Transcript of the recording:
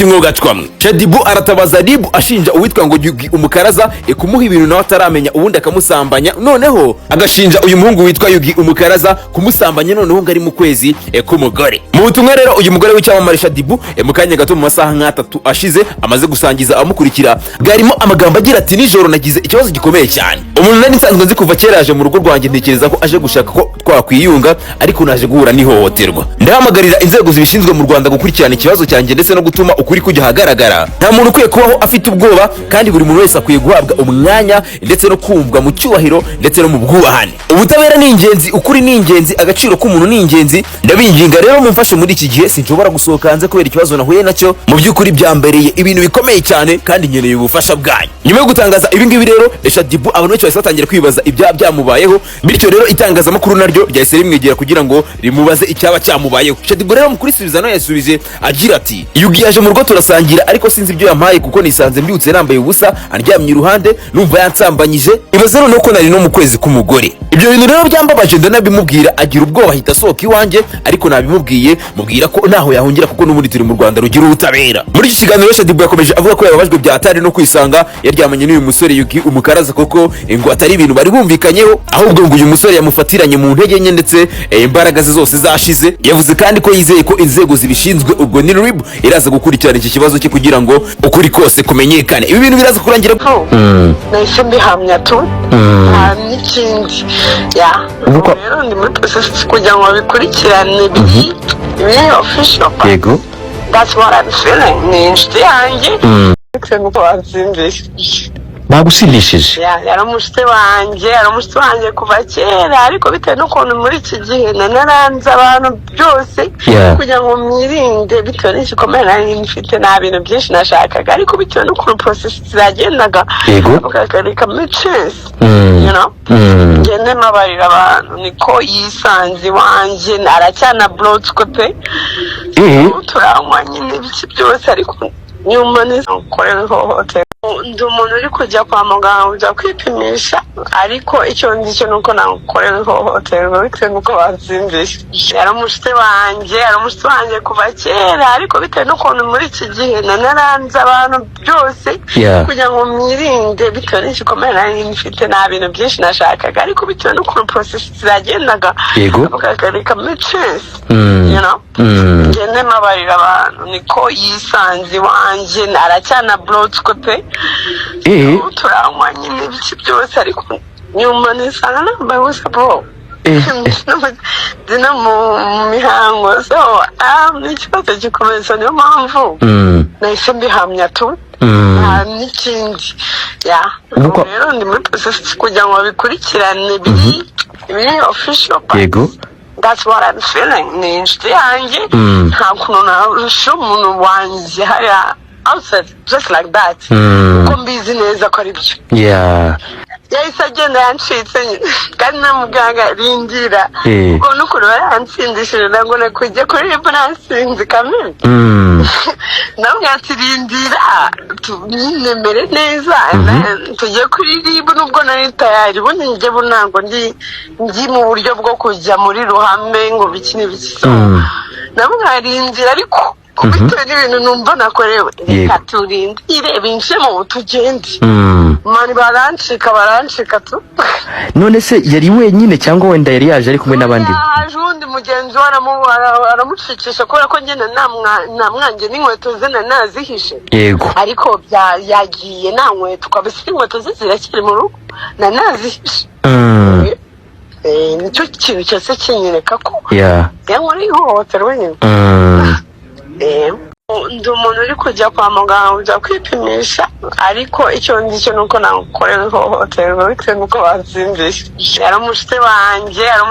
Ati mwogacwamwe. Shaddyboo aratabaza RIB, ashinja uwitwa ngo Yugi Umukaraza kumuha ibintu nawe ataramenya, ubundi akamusambanya. Noneho agashinja uyu muhungu witwa Yugi Umukaraza kumusambanya, noneho ngo ari mu kwezi k'umugore. Mu butumwa rero uyu mugore w'icyamamare Shaddyboo mu kanya gato, mu masaha nk'atatu ashize, amaze gusangiza abamukurikira, bwarimo amagambo agira ati: "Nijoro nagize ikibazo gikomeye cyane. Umuntu nari nsanzwe nzi kuva kera yaje mu rugo rwanjye, ntekereza ko aje gushaka ko twakwiyunga, ariko naje guhura n'ihohoterwa. Ndahamagarira inzego zibishinzwe mu Rwanda gukurikirana ikibazo cyanjye ndetse no gutuma ukuri kujya ahagaragara. Nta muntu ukwiye kubaho afite ubwoba, kandi buri muntu wese akwiye guhabwa umwanya ndetse no kumvwa mu cyubahiro ndetse no mu bwubahane. Ubutabera ni ingenzi, ukuri ni ingenzi, agaciro k'umuntu ni ingenzi. Ndabinginga rero mumfashe. Muri iki gihe sinshobora gusohoka hanze kubera ikibazo nahuye nacyo. Mu by'ukuri byambereye ibintu bikomeye cyane kandi nkeneye ubufasha bwanyu." Nyuma yo gutangaza ibi ngibi rero Shaddyboo, abantu benshi bahise batangira kwibaza ibyaba byamubayeho. Bityo rero itangazamakuru naryo ryahise rimwegera kugira ngo rimubaze icyaba cyamubayeho. Shaddyboo rero mu kurisubiza nawe yasubije agira ati: "Yugi yaje mu rugo turasangira, ariko sinzi ibyo yampaye, kuko nisanze mbyutse nambaye ubusa, andyamye iruhande, numva yansambanyije. Ibaze noneho ko nari no mu kwezi k'umugore. Ibyo bintu rero byambabaje, ndanabimubwira, agira ubwoba, ahita asohoka iwanjye, ariko nabimubwiye, mubwira ko ntaho yahungira kuko n'ubundi turi mu Rwanda rugira ubutabera." Muri iki kiganiro Shaddyboo yakomeje avuga ko yababajwe bya hatari no kwisanga yaryamanye n'uyu musore Yugi Umukaraza, kuko ngo atari ibintu bari bumvikanyeho, ahubwo ngo uyu musore yamufatiranye mu ntege nke ndetse imbaraga ze zose zashize. Yavuze kandi ko yizeye ko inzego zibishinzwe, ubwo ni RIB, iraza gukurikirana iki kibazo cye kugira ngo ukuri kose kumenyekane. Ibi bintu biraza kurangira. Nahise mbihamya tu, nta n'ikindi ya. Ubu Rero ndi muri process kugira ngo babikurikirane biri official, but that's what I'm feeling. Ni inshuti yanjye bitewe n'uko bansindishije. Bagusindishije? Ya, yari umushuti wanjye, yari umushuti wanjye kuva kera, ariko bitewe n'ukuntu muri iki gihe nanaranze abantu byose kugira ngo mwirinde, bitewe n'igikomere nari mfite, nta bintu byinshi nashakaga, ariko bitewe n'ukuntu process zagendaga, reka muri chance ngende mbabarira abantu. Niko yisanze iwanjye, aracyana burotswe pe. Turanywa nyine ibiki byose, ariko nyuma nikorera ihohoterwa. Ndi umuntu uri kujya kwa muganga, kujya kwipimisha, ariko icyo nzi cyo ni uko nakorera ihohoterwa bitewe n'uko bansindishije. Yari umushuti wanjye, yari umushuti wanjye kuva kera, ariko bitewe n'ukuntu muri iki gihe nanaranze abantu byose kugira ngo mwirinde, bitewe n'igikomere nari mfite, nta bintu byinshi nashakaga, ariko bitewe n'ukuntu process zagendaga, reka muri chance ngende mbabarira abantu. Niko yisanze iwanjye, aracyana burotswe pe. Turanywa nyine ibiki byose, ariko nyuma nisanga nambaye ubusa bro, ndi no mu mihango. So ni ikibazo gikomeye. So niyo mpamvu nahise mbihamya tu, nta n'ikindi ya. Rero ndi muri process kugira ngo babikurikirane biri official, but that's what I'm feeling. Ni inshuti yanjye, nta kuntu narusha umuntu wanjye hariya outside just like that, kuko mbizi neza ko ari byo. Yahise agenda, yancitse nyine, kandi na muganga rindira, kuko n'ukuntu bari yansindishije, ntabwo nakujya kuri RIB nasinze kamere. Namwe ati: "Rindira tunemere neza tujye kuri RIB." Nubwo nari tayari, ubundi njye bu ntabwo ndi mu buryo bwo kujya muri ruhame ngo biki n'ibiki. So namwe arindira, ariko bitewe n'ibintu numva nakorewe, reka turindire binjemo tugende. Man, barancika, barancika tu. None se yari wenyine cyangwa wenda yari yaje ari kumwe n'abandi? Haje uwundi mugenzi we, aramucikisha, kubera ko njye namwanjye n'inkweto ze nazihishe. Ariko yagiye nta nkweto kabisa, inkweto ze ziracyari mu rugo, nazihishe. Nicyo kintu cyose kinyereka ko yankoreye ihohoterwa nyine. Ndi umuntu uri kujya kwa muganga, kujya kwipimisha, ariko icyo nzi cyo ni uko nakorera ihohoterwa bitewe n'uko bansindishije. Yari umushuti wanjye, yari